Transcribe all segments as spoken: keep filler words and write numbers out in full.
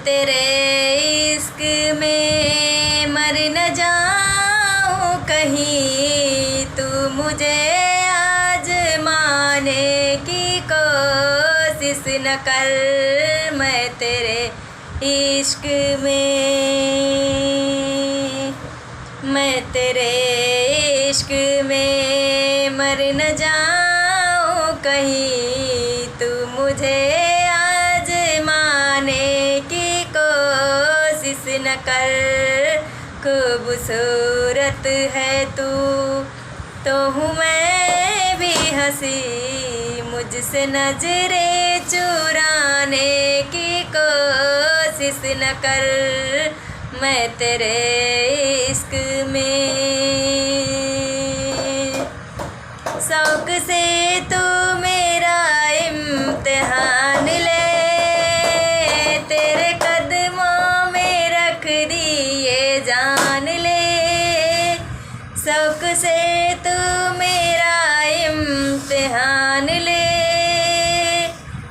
तेरे इश्क में मर न जाऊं कहीं, तू मुझे आजमाने की कोशिश न कर। मैं तेरे इश्क में, मैं तेरे इश्क में मर न जाऊं कहीं, तू मुझे आजमाने की कोशिश न कर। खूबसूरत है तू, तो हूँ मैं भी हंसी, मुझसे नजरें चुराने की कोशिश न कर। मैं तेरे इश्क में, शौक से तू मेरा इम्तिहान ले, तेरे कदमों में रख दी ये जान ले। शौक से तू मेरा इम्तिहान ले,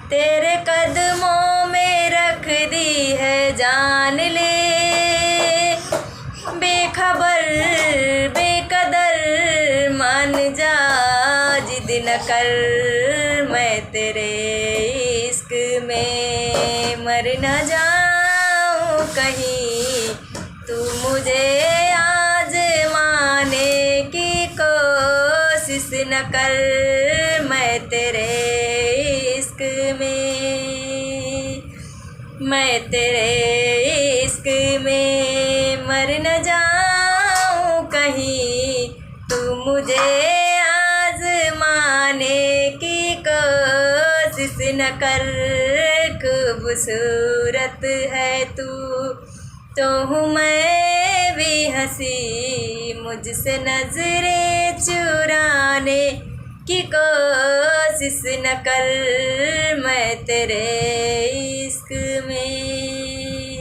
तेरे कदमों में रख दी है जान ले। बेखबर बेकदर मान जा, जिद न कर। मैं तेरे इश्क में मर न जाऊं कहीं, तू मुझे आजमाने की कोशिश न कर। मैं तेरे इश्क में, मैं तेरे इश्क में मर न जाऊं कहीं, तू मुझे आजमाने की कोशिश न कर। खूबसूरत है तू, तो हूँ मैं भी हंसी, मुझसे नजरें चुराने की कोशिश न कर। मैं तेरे इश्क में,